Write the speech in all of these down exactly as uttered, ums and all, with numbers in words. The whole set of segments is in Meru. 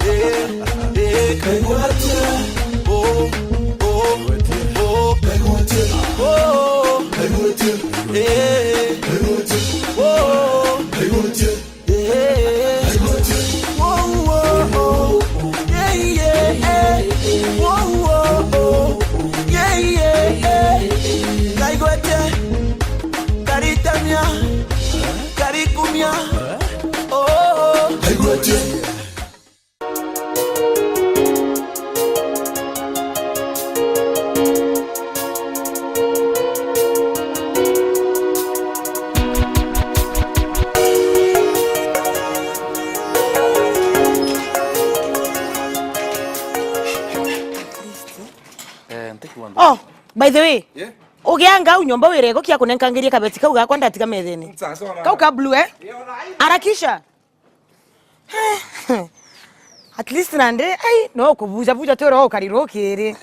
Eh, eh, kaigua atia? Oh, oh, oh. Kaigua atia? Oh, kaigua atia? Eh, oh, kaigua atia? Eh, kaigua atia? Oh, oh, oh. Yeah, yeah, eh. Oh, oh, oh. Yeah, yeah, eh. Kaigua atia? Karitamia, karikumia. Oh, oh, oh. Kaigua atia? Eh, ntikigua nthoni. Oh, by the way, yeah? Ugianga au nyomba wire gukia kunenkangirie kabeti kau gakwa ndatiga methene. Sawa, sawa, mama. Kau ka blue, eh? Yeah, alright. Harakisha. At least nandi, ai, no kubuja buja twira ukari rukiri.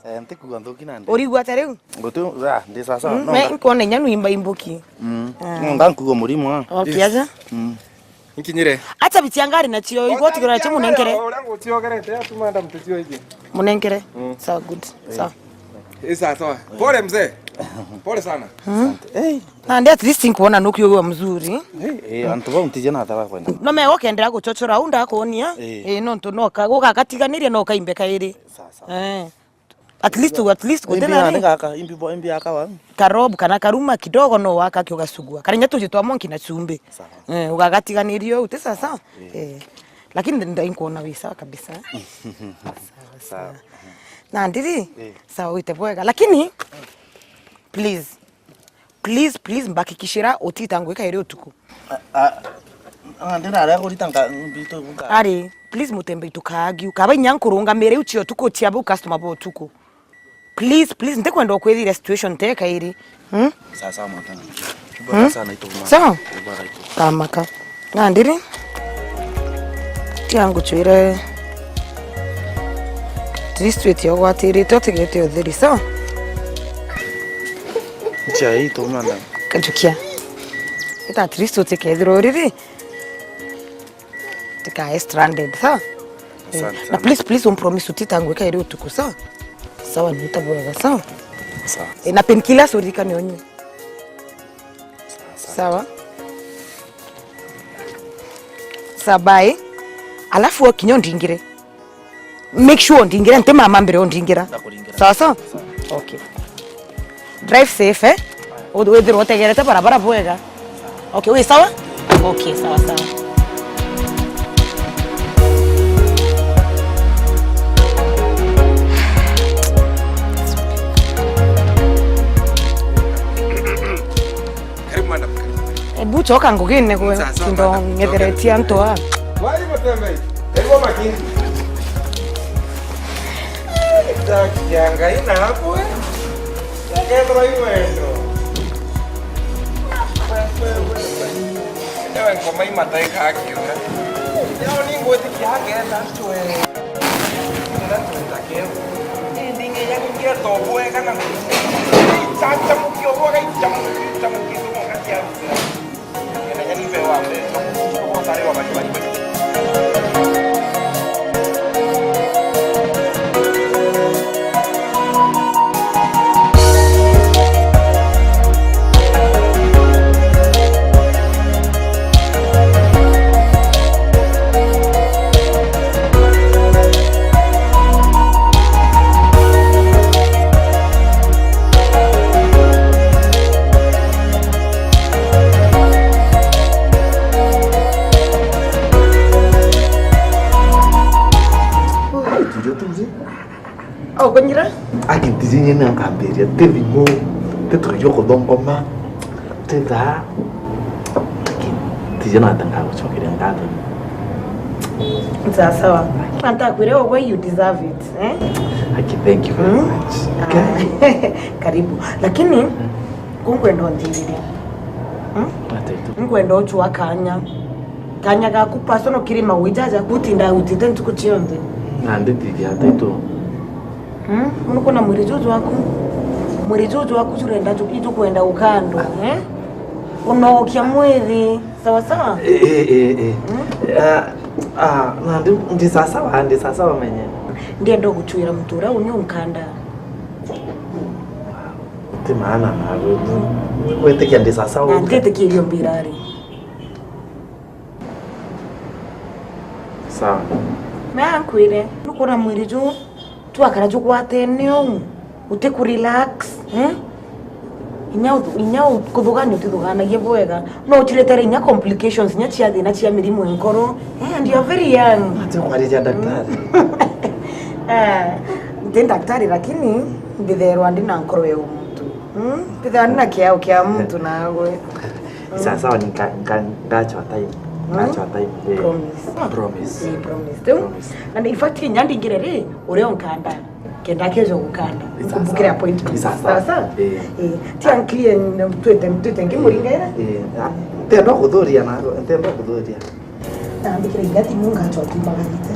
Eh, ntikugua nthuki nandi. Urigua ta riu? Guti, ah, ndi sawa sawa. Mm, no, me nga- nkona inya nu imba imbuki. Mm. Ah. No, nga nkugua murimo, ah. Okay, aja. Mm. Nkinyire. Acha bitia ngari nacio, igoti gira cia munenkere. Uria nguciogerete, atu madam tucio iji. Munenkere. Mm. Sawa, good. Eh. Sawa. Eh, sawa, sawa. Pole mzee. Pole sana. Asante. Eh. Nandi at least nkuona nukiugua mzuri. Eh, eh, antu bau ntije na thara kwenda. No me ukendera guchochora au ndakuonia. Eh. Eh, nontu no ka-, gugakatiganiria no kaimbe kairi. Sawa, sawa. Eh. At least, at least, imbi gutina yani ni gaka, imbi bo, imbi akawa. Karob kana karuma kidogo no waka kio gasugua. Karinya tujitwa monki na chumbi. Sawa. Eh, ugagatiganiria uti sasa. Eh. Eh. Lakini ndainkuona wi sawa kabisa. Sawa, sawa. Sawa. Na ndiri? Eh. Sawa, wite bwega. Lakini, please, please, please, mbakikishira utita ngwika iri utuku. Ah, ah, ah, ndira aria kurita nka, mbitu nka. Ari, please, mutembe itukaagi. Ukaba inya nkurungamire ucio utuku, ucia bu customer bo utuku. Please, please, ntikwenda ukwithire situation te kairi. Hmm? Sawa, sawa, mwanka. Hmm? Bora sana itu mama. Sawa? Bora itu. Kamaka. Na ndiri? Tia nguchwire. At least witi ugwatirite utigite utheri, sawa? Nchia itu mwana. Kachukia. Ita at least utikethirwa uriri. Tikae stranded, sawa? Asante sana. Na please, please, umpromise utita ngwika iri utuku, sawa? Sawa, nita bwega, sawa? Sawa. Eh, na painkillers uririkane unywe. Sawa. Sawa, bye. Alafu okinya undingire. Make sure undingire, nti mama mbere undingira. Ndakuringira. Sawa, sawa? Sawa. Okay. Drive safe, eh? U-, withirwe utegerete barabara bwega. Okay, wi sawa? Okay, sawa, sawa. Karibu, madam. Ebu choka ngugine gwe. Sawa, sawa, kindo madam. Ngetheretie antu a. Wai mutembei. Ebu makini. Taki ya Ngai naku, eh? Yakethirwa i wendo. Endewe ngoma imataika akiuga. Leo ningwitikia agenda ntwe. Agenda ntwe takeo. Ndinge ya ngeto bwega na. Chacha mukio bwega ichamu, ichamu kitu mukati ya. Tujo tuzi. Au kunyira? Aki ntiji nyene nkambiria, ti thimu, ti tujo kuthongoma, ti thaa. Aki ntiji na tanga gucokeria ngatho. Sawa, sawa. Antakwire ogwe, you deserve it, eh? Aki, thank you very much. Okay? Karibu. Lakini, kunkwenda unthiririe. Hmm? Ataitu. Nkwenda uchwa kanya. Kanya gaku personal kiri mawija jaku utinda utite ntuku cionthe. Na nditithia ataitu. Hmm? Unukwona mwiri juju waku? Mwiri juju waku jurenda ju-, ijukwenda ukandwa, eh? Unokia mwiri, sawa sawa? Eh, eh, eh, eh. Hmm? Ah, Ah, na ndi, ndi sasawa, ndi sasawa menye. Ndienda guchwira muntu uria uni unkanda. Ti maana na gwitikia ndi sasawa. Na nditikirio mbirari. Sawa. Na nkwire, nukwona mwiri ju twakara jugwatene uu, uti ku relax, eh? Inya uthu-, inya u-, kuthugania utithuganagia bwega. No utiretere inya complications, inya cia thina cia mirimu ya nkoro, eh? And you are very young. Ati ukwaria ja daktari. Ah, nti daktari, lakini mbitherwa ndi na nkoro ya muntu. Hmm? Mbitherwa ndi na kiao kia muntu nagwe. Sawa sawa, ni nka-, nka-, ngachoa time. Hmm? Ngachoa time. Eh. Promise. Promise. Eh, promise. Riu, promise. And in fact, kinya ndingire ri, uria unkanda. Kenda kejo gukanda. Sawa, nkumbukire sawa. Appointment. Sawa, sawa. Sawa, sawa? Eh. Eh, ti anklie twite, twite ngimuringaira. Eh, ah, ntenda kuthuria na, ntenda kuthuria. Na mbikire inya thimu ngachoa timagarite.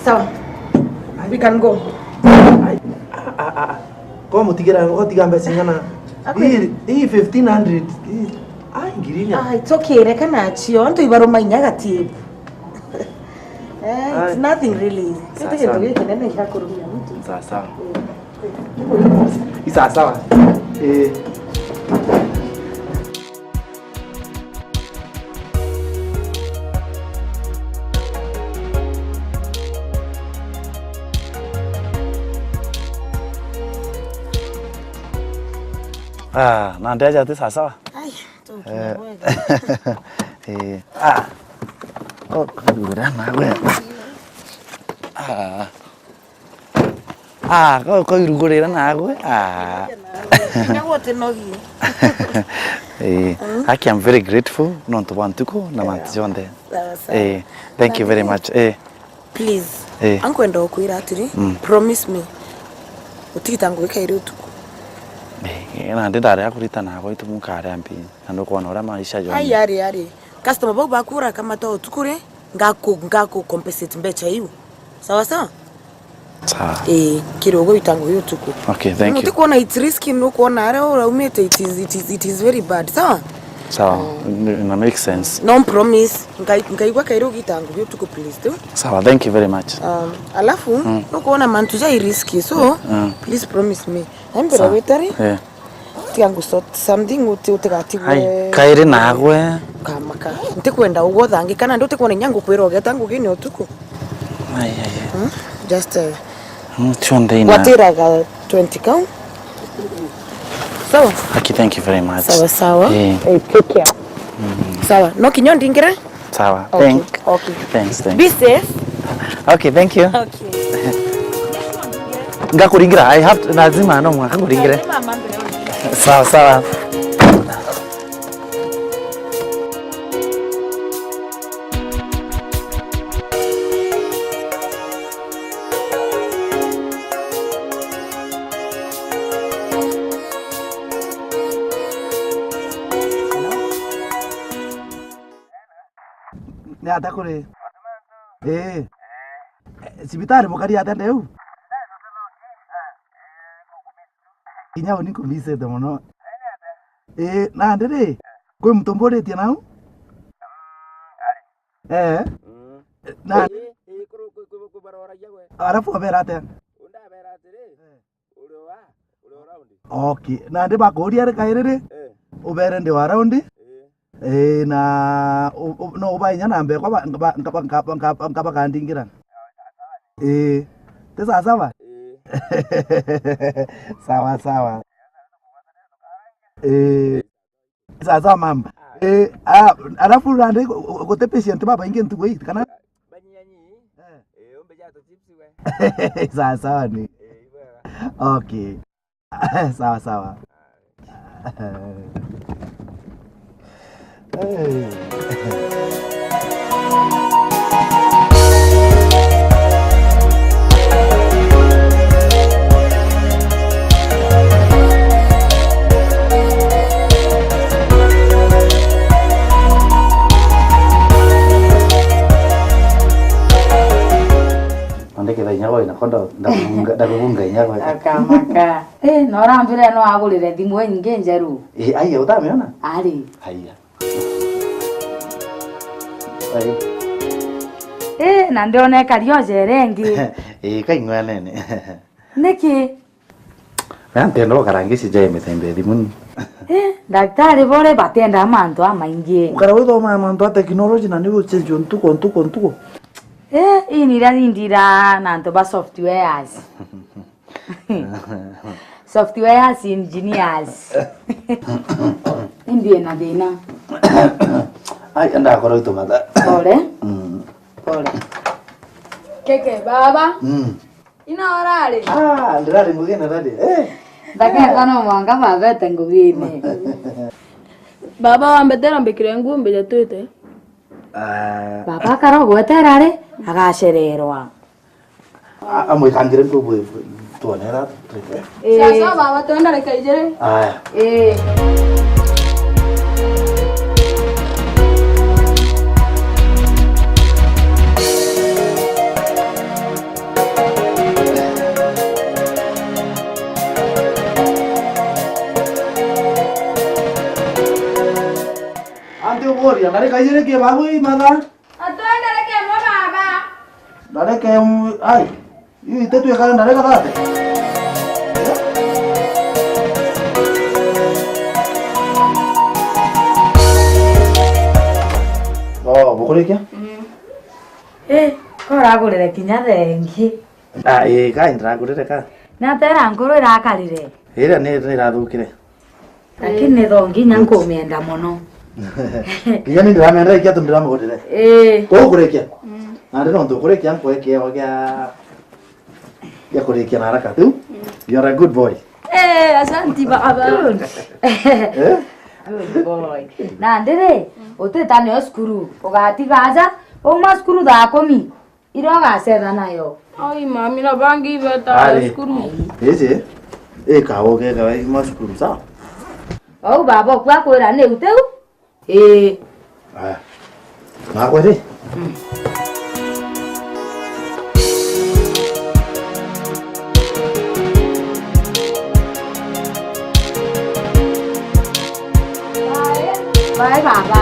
Sawa. We can go. Ai, ah, ah, ah, ah. Kwa mutigira, kwa tiga mbeca ing'ana? Akwe- Hii, hii fifteen hundred. Hii, ai, ngiri inya. Ah, it's okay, reka nacio. Antu ibaruma inya gati. Eh, it's nothing really. Sawa, sawa. Kiti kintu gikinene gia kurumia mtu. Sawa, sawa. Eh. Sawa, sawa. Eh. Ah, na ndeja ati sawa sawa? Ai, tukira bwega. Eh, ah. Oh, ngura na we. Ah. Ah, ko, ko irugurira nagwe. Ah. Kinya gutinogi. Eh, aki, I'm very grateful nontu bwa ntuku na mantu jonthe. Sawa, sawa. Eh, thank you very much. Eh. Please. Eh. Ankwenda gukwira atiri, mm, promise me. Utigita ngugi kairi utuku. Eh, na ndi ndari akurita nagwe itu mukaria mbi. Na nukwona uria maisha jo. Ai, ari, ari. Customer bau bakura kamata utuku ri, ngaku, ngaku compensate mbecha iu. Sawa, sawa? Sawa. Eh, kiri uguo itangu yu utuku. Okay, thank you. Muti kuona it's risky, nukwona aria uraumite, it is, it is, it is very bad. Sawa? Sawa. Mm. N-, na make sense. No promise. Nkai-, nkaigua kairi ugita ngugi utuku, please, tu. Sawa, thank you very much. Um, alafu, mm, nukwona mantu jai risky, so, mm, please promise me. Ambira witari. Sawa. Eh. Tiga ngusort something uti-, utigatigwe. Ai, kairi nagwe. Kamaka. Ntikwenda ugwe uthangika, na ndi utikwona inya ngukwira ugeta ngugine utuku. Ai, ai, ai. Hmm? Just, eh, mm, cionthe ina. Gwatiraga twenty kau. Sawa? Aki, thank you very much. Sawa, sawa. Eh. Eh, take care. Mm. Sawa. No kinya ndingire? Sawa. Okay, thank-, okay. Thanks, thanks. Be safe. Okay, thank you. Okay. Ngakuringira, I have to, lazima no mwaka kuringire. Lazima mambe. Sawa, sawa. Ni ata kuri? Ii. Eh, cibitari bukari ata ndeu? Kinya uni nkumisite mono. Ii, nandi ri, kwi muntu mburitie nau? Eh. Na arafu obera atia? Okay. Nandi bakuria ri kairi ri? Eh. Ubere ndi wa raundi? Eh. Ii, na u-, u-, no ubae inya namba ekwa ba-, ba-, nkabakandingira. Ii. Ti sawa sawa? Ii. Sawa sawa. Ii. Sawa sawa mama. Eh, ah, alafu nandi gu-, gu-, guti patient babaingi ntuku ii, kana? Banyanyi. Eh. Eh, umbe jato chips we. Sawa sawa ni. Eh, ibwega. Okay. Sawa sawa. Hey. Nandikitha inya gwe, nako nda-, ndakugunga, ndakugunga inya gwe. Aka. Na urambire no agurire thimu ingi njeru. Eh, aya, utamiona? Ari. Aya. Ai. Eh, na ndiona ikari ojere ingi. Eh, kaing'wanene. Niki? Na ntenda ukarangici jai mithemba ya thimuni. Eh, daktari bore batenda mantu amaingi. Ukara withoma mantu a technology na ni ucenjio ntuko, ntuko, ntuko. Eh, ini ria indira na antu ba softwares. Softwares engineers. Indi ena thina. Ai, enda akorwo itumatha. Pole. Mm. Pole. Keke, baba. Mm. Ina orari? Ah, ndirari ngugi na dadi. Eh. Ndaketa no mwanga babete ngugine. Baba wambetera mbikire nguo mbijatwite. Ah. Baba akarogwetera ri, agacererwa. A-, amwikangire ntu bwe, bwe, tuonera, twite. Eh. Sawa, sawa, baba, twenda reka ijere. Aya. Eh. Anti uboria, ndareka ijere ke babu imatha? Atwendereke mo baba. Ndareke mu-, ai. Yu ite twikare ndareka thate. Oh, bukurikia? Mm. Eh, ko uragurire kinya thengi. Ah, ii, kai ndiragurire ka. Na tera nkuru irakarire. Iria ni, ni irathukire. Lakini tho nginya nkumienda mono. Kinya ni ndiramenda ikia tu ndiramugurire. Ii. Ko kurikia? Mm. Na ndi nontu kurikia nkwe kiewa kia, kia kurikia na haraka tu. Mm. You are a good boy. Eh, asanti baba. Good. Eh? Good boy. Na ndiri, utita nio cukuru. Ugatiga aja, uma cukuru thaa kumi. Iria ugacetha nayo. Ai, mami, na bangi ibeta. Ari. Cukuru. Iji, ikawa ugeka waima cukuru, sawa? Ou baba oku akwira ni utiu? Ii. Aya. Nakwe ri? Mm. Bye, baba.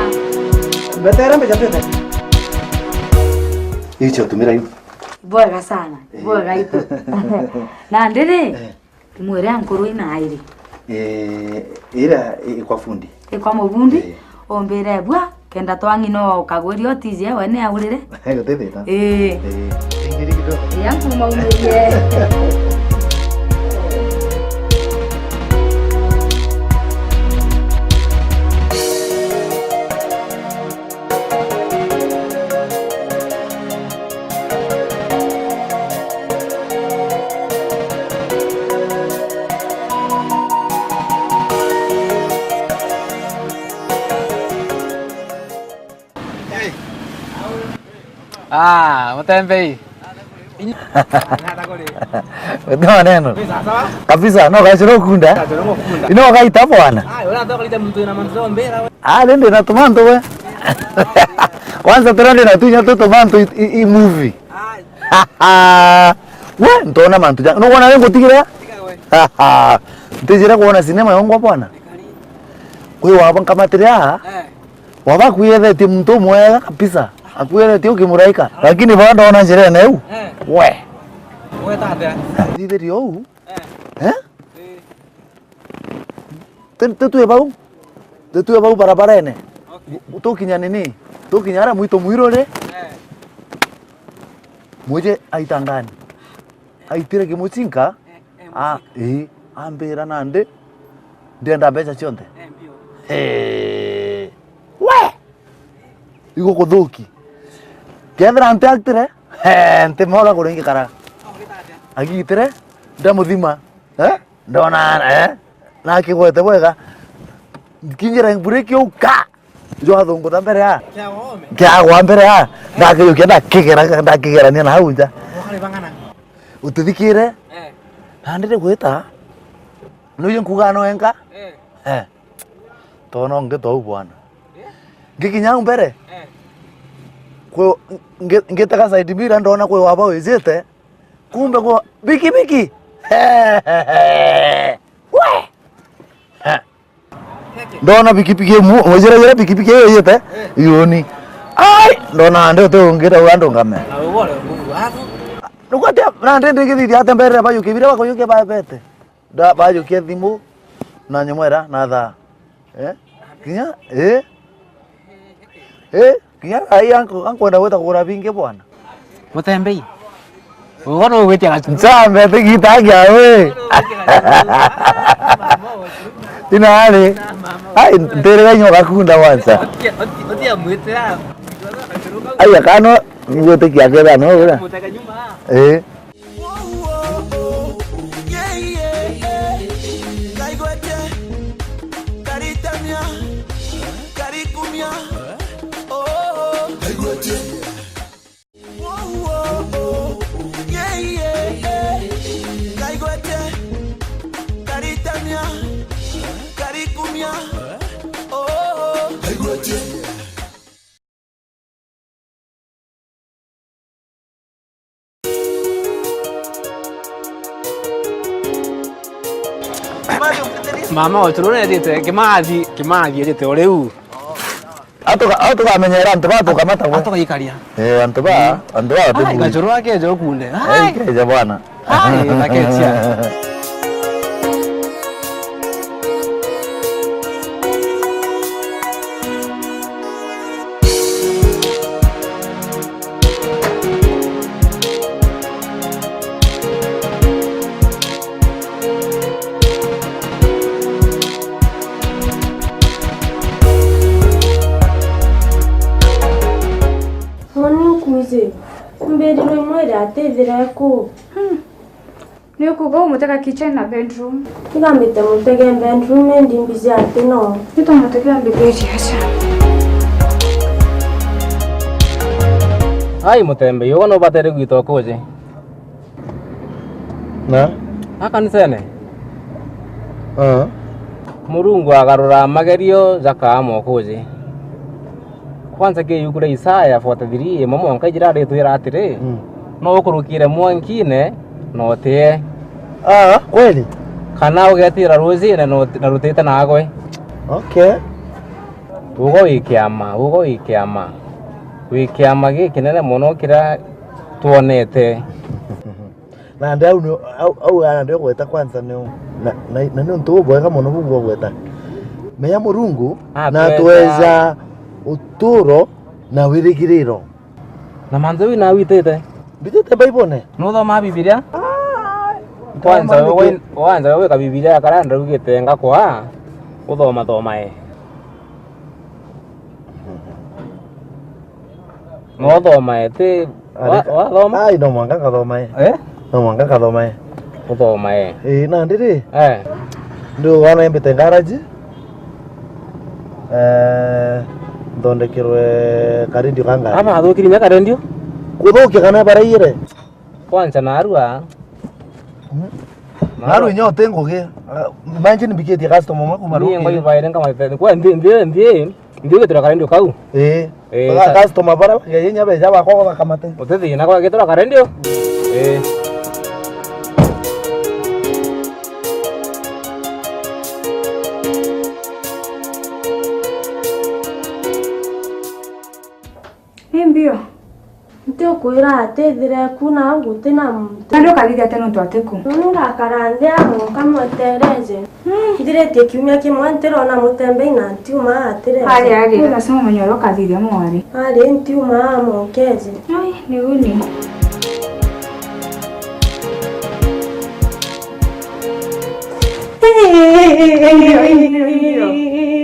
Mbetere mbeca twende. Icio tumira iu. Bwega sana. Eh. Bwega itu. Na ndiri, eh, imwire ankuru ina airi. Eh, ira i-, ikwa fundi. Ikwa mubundi. Eh. Umbire bwa. Kenda twang'i no ukagwiria utiji we ni aurire. Guti thina. Ii. Ii. Ingiri kidogo. Ii, antu maumirie. Ah, mutembei. Ndio maneno. Kabisa, no gachiro kunda. Ino gaita bwana. Ah, rende na tumanto we. Kwanza turende na tunya tu tumanto i, i, i movie. We, ntona mantu ja. No wona ngutigire? Ntijire kuona sinema yongwa bwana. Kwi waba nkamatire aa. Eh. Waba akwirethetie muntu umwega kabisa. Akwirethetie ukimuraika. Lakini baba ndona njirene iu. Eh. We. Weta atia? Thithirie uu. Eh. Eh? Eh. Ti, ti twi bau? Ti twi bau barabarene? Okay. Tukinya nini? Tukinya aria mwitu mwiru ri? Eh. Mwije aita ngani? Aitire kimucinka? Eh, eh, ah, mucinka. Ii, ambira nandi, ndienda mbeca cionthe. Eh, mbio. Hee. We! Igukuthuki. Kethira nti actire, hee, nti mora kuringikara. Agitire, ndamuthima. Eh? Ndona, eh? Nakigwete bwega. Nkinyira break iu ka. Njo athungutha mbere ya. Kiagwa mbere ya. Ndakiyukia ndakigera, ndakigerania na hau nja. Utithikire? Eh. Na ndiri gwita. Nuye nkuga no enka? Eh. Eh. Tono ngito au bwana. Eh? Ngikinya au mbere? Eh. Kwe, ngi-, ngitega side mirror ndona kwe waba wijite. Kumbe kwa biki biki. He, he, he. Ndona pikipiki imu, mwejera jera pikipiki iyo yete, yuni. Ai, ndona ande uti ungi ndauga ndungame. Na ugore nguvu waku. Nukwate, na ndi ndingithithia ate mbere bajukia bire bakujukia babete. Nda bajukia thimu, na nyomwera, na thaa. Eh? Kinya, eh? Eh? Kinya ai anko, ankwenda gwita kugura bingi bwana. Mutembei. Ugo no gwite gachu. Ncambe tigitagia we. Inari. Ai, ntere ganyo gakunda wansa. Ai, akano, ngwitikia kethira no ura. Eh. Mama, uturunethite Kimathi, Kimathi ejite uriu. Atuka-, atukamenyera antu batukamata gwe. Atugaikaria. Eh, antu ba, antu ba. Ai, gachuru akeja ukunde. Ai, keja bwana. Ai, naketia. Moni nkuuji, mbiriro imwe ria atithire ku. Hmm. Ni ukuuga umutega kitchen na bedroom? Igambite mutege bedroom, indi mbizi ati no. Nitumutegea mbibiri aca. Ai, Mutembei, ugo nubatere gwita ukuuji. Na? A kanisene? Ah. Murungu agarura magerio jakaa mokuji. Kwanza ki yuku ria Isaya forty-three, imwe mwanka ijira aritwira atiri, mm, no ukurukire mwankine na utie. Ah, kweli? Kana ugetira rujine na uti-, na rutite nagwe. Okay. Ugo wi kiama, ugo wi kiama. Wi kiama gikinene mono kiria twonete. Nandi au ni, au, au nandi ugweta kwanza ni u-, na, na, na ni untu bubwega mono bu bwogweta. Menya Murungu na atweja uturo na wirigiriro. Na mantu jau nawitite? Mbitite Baibone. Nuthomaa Bibilia? Ai, kwanza we, kwanza we wika Bibilia ya karia ndaugite ngakwa, uthoma thoma e. No thoma e, ti wa-, wathoma? Ai, no mwanka nkathoma e. Eh? No mwanka nkathoma e. Uthoma e. Ii, nandi ri? Eh. Ndi wana mbite garage. Eh, nthondekerwe karendio ka ngari. Ama athukirie nya karendio? Kuthukia kana baraiyire? Kwanza narua. Mm. Narua. Narua inya uti ngugi. Ah, imagine mbikitie customer umwe kuma rukiri. Ni ngoi baire nkamate. Kwa ndi, ndi, ndi, ndi ugitura karendio kau. Ii. Ii, ba-, sa- customer bara bageja inya beja bakwa bakamate. Uti thina kwa gitura karendio? Ii. Ni mbio. Ntiukwira atithire ku na guti na muntu. Nandi ukathithia atia nontu ati ku? Noni ngakara nthi amu nkamwetereje. Hmm. Nthiritie kiumia kimwe ntirona Mutembei na ntiuma atire. Ari, ari, lazima umenye uria ukathithia mwari. Ari, ntiuma amu nkeje. Ai, ni uni.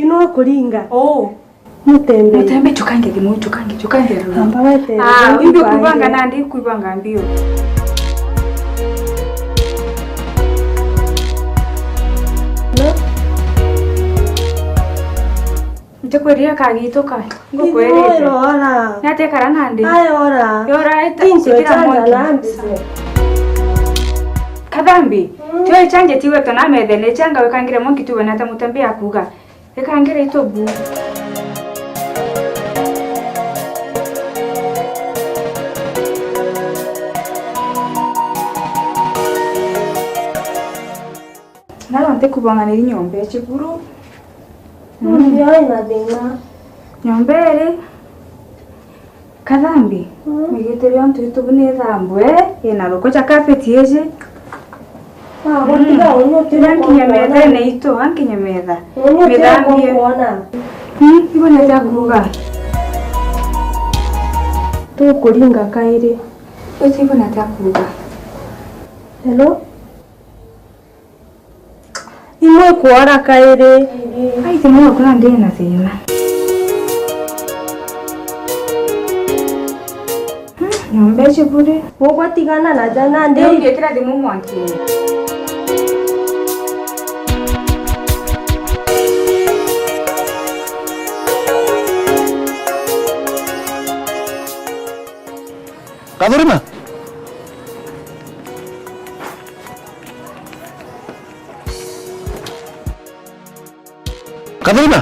No kuringa. Oh. Mutembei. Mutembei, chukange thimu, chukange, chukange ruru. Amba wete. Ah, imbi kuibanga nandi, kuibanga mbio. No. Ntikwiria kagituka. Ngukwirite. Ora. Nate kara nandi. Ai, ora. Yora ita. Into sikira chanja mwanki. Nandi. Kathambi. Mm. Tio ichanje tiwe tona methene, changa wikangire mwanki tuwe nata Mutembei akuga. Reka ngere itobu. Naro ntikubang'aniri nyomba echiburu. Nyomba iri kathambi, migitire ontu itubu ni thambwe, ina ruko ja carpet iji. Ankinya methene itu, ankinya metha. Mithambie. Mm, ibonete akuuga. Tukuringa kairi. Uti ibonete akuuga. Hello? Imwe kwora kairi. Ai, thimu yaku nandi ina thina. Hmm, nyomba ici buri. Ugutigana na jana ndi. Riu ngikira thimu mwankini. Kathurima! Kathurima!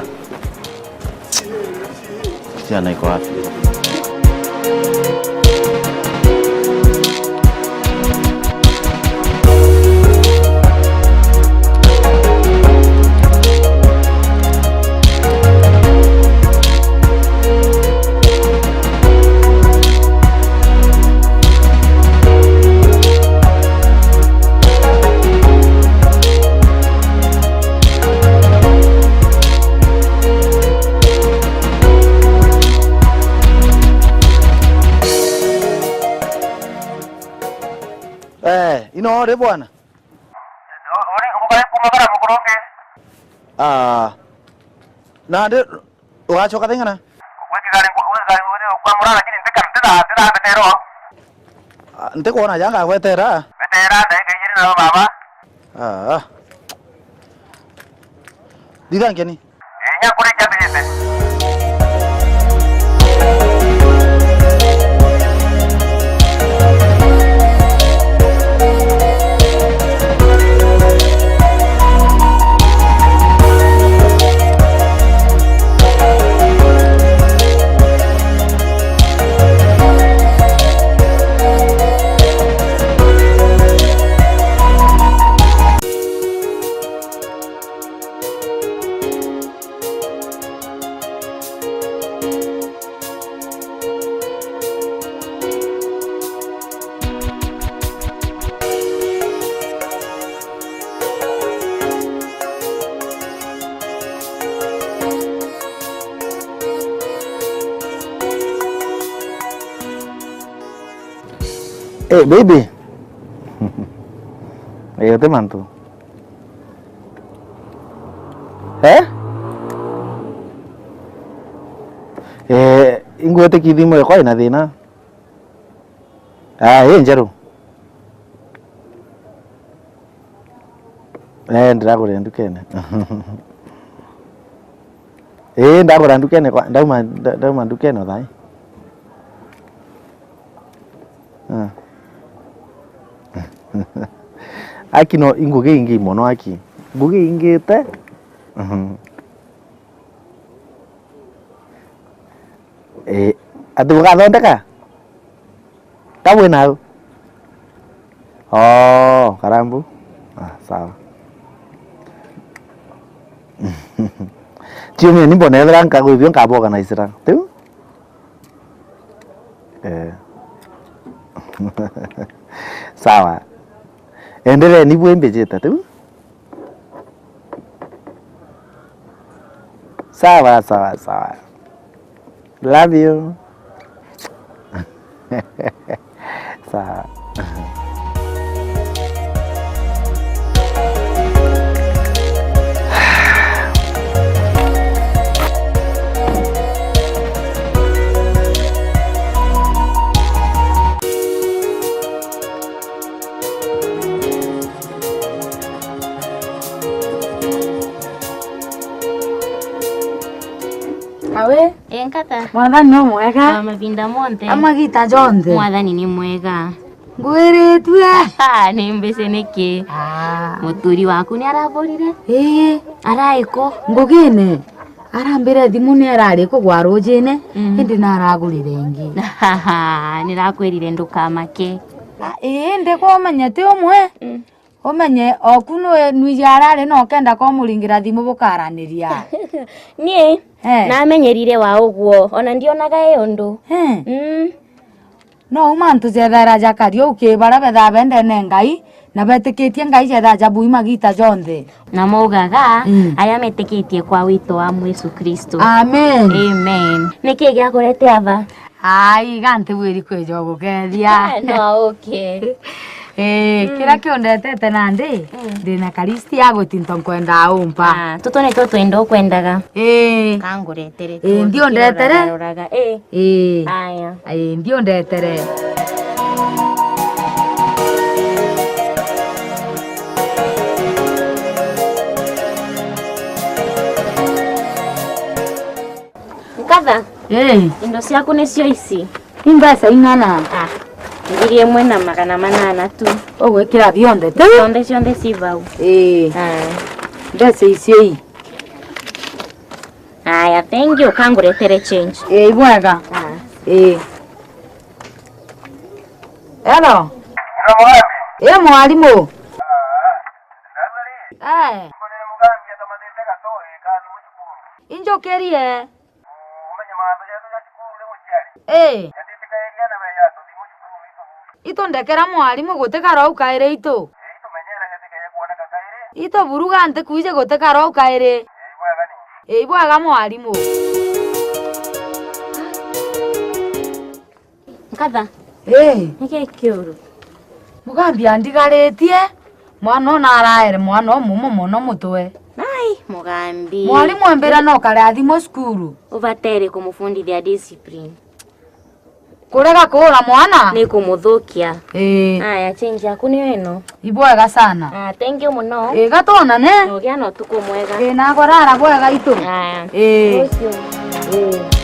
Ciana iko wapi? Eh, ino ri bwana? Uri, uri, kuma bara mukurungi. Ah. Nandi ugacoka thaa ing'ana? Gwitigari, gwitigari, gwitigari kwa murara, lakini ntika, ntira, ntira mbetero. Ah, ntikwona ja ngagwetera. Mbetera, ndagika ijiri na baba. Ah. Thithankeni. Inya kuri kiambirite. Eh, baby. Eh, uti mantu. Eh? Eh, ingwitikia thimu yakwa ina thina. Ah, ii njeru. Eh, ndiragure ndukene. Ii, ndagura ndukene kwa, ndauma, nda-, ndauma ndukene o thaa ii. Ah. Aki no, i ngugi ingi mono aki. Ngugi ingite. Mhm. Eh, ati bugathondeka? Ka bwi nau? Oo, karambu. Ah, sawa. Ciumia ni mbona ethira nkagwithio nkaboga na isira. Tiu? Eh. Sawa. Endelee ni bwimbijite, tiu? Sawa, sawa, sawa. Love you. Sawa. Awe. Enkata. Mwathani no mwega. A mavinda monthe. A magita jonthe. Mwathani ni mwega. Ngwiritue. Ni mbici niki? Ah. Muturi waku ni araborire? Ii. Araiko? Ngugine. Arambire thimu ni arari kugwa rujine, mm, indi naragurire ingi. Nirakwirire ndukamake. Ah, ii, ndi kumenya ti umwe. Mm. Umenye, oku nwi-, nwiji arari na ukenda komuringira thimu bukaraniria. Ni, eh, namenyerire wa uguo, ona ndionaga e undu. Eh. Mm. No uma antu jethaira jakari uki baria bethaa bendene Ngai, na betikitie Ngai jethaa jabui magita jonthe. Na maugaga, mm, aria metikitie kwa wito wa Yesu Kristo. Amen. Amen. Niki giakurete ava? Ai, ga ntibwiri kwija gukethia. No, okay. Eh, mm, kiria kiundetete nandi, mm, ndina karisti ya gutinto nkwenda umpa. Ah, tutu nitwo twenda ukwendaga. Eh. Kanguretere. Eh, tu, ndio ndetere. Roraga. Eh. Eh. Aya. Eh, ndio ndetere. Nkatha. Eh. Indo ciaku nicio ici. Ni mbeca ing'ana? Ah, ngiri imwe na magana manana tu. Ugwikira bionthe tu? Cionthe, cionthe ci vau. Eh. Ah. Mbeca icio i? Aya, thank you, kanguretere change. Eh, ibwega. Ah. Eh. Hello. Eh, mwarimu. Eh. Injukirie. Ii. Itu ndekera mwarimu gutikara u kairi itu. Itu buruga ntikwiji gutikara u kairi. Ii, bwega mwarimu. Nkatha. Ii. Niki kiuru? Mugambi andigaritie. Mwana ona araere mwana umumo mono mutwe. Ai, Mugambi. Mwarimu embira no karathimo cukuru. Ubatere kumufundithia discipline. Kurega kuura mwana? Ni kumuthukia. Ii. Aya, change yaku niyo ino. Ibwega sana. Ah, thank you muno. Ii, gatwonane. Ugia na utuku mwega. Ii, nago rara bwega itu. Aya. Ii. Ucio. Ii.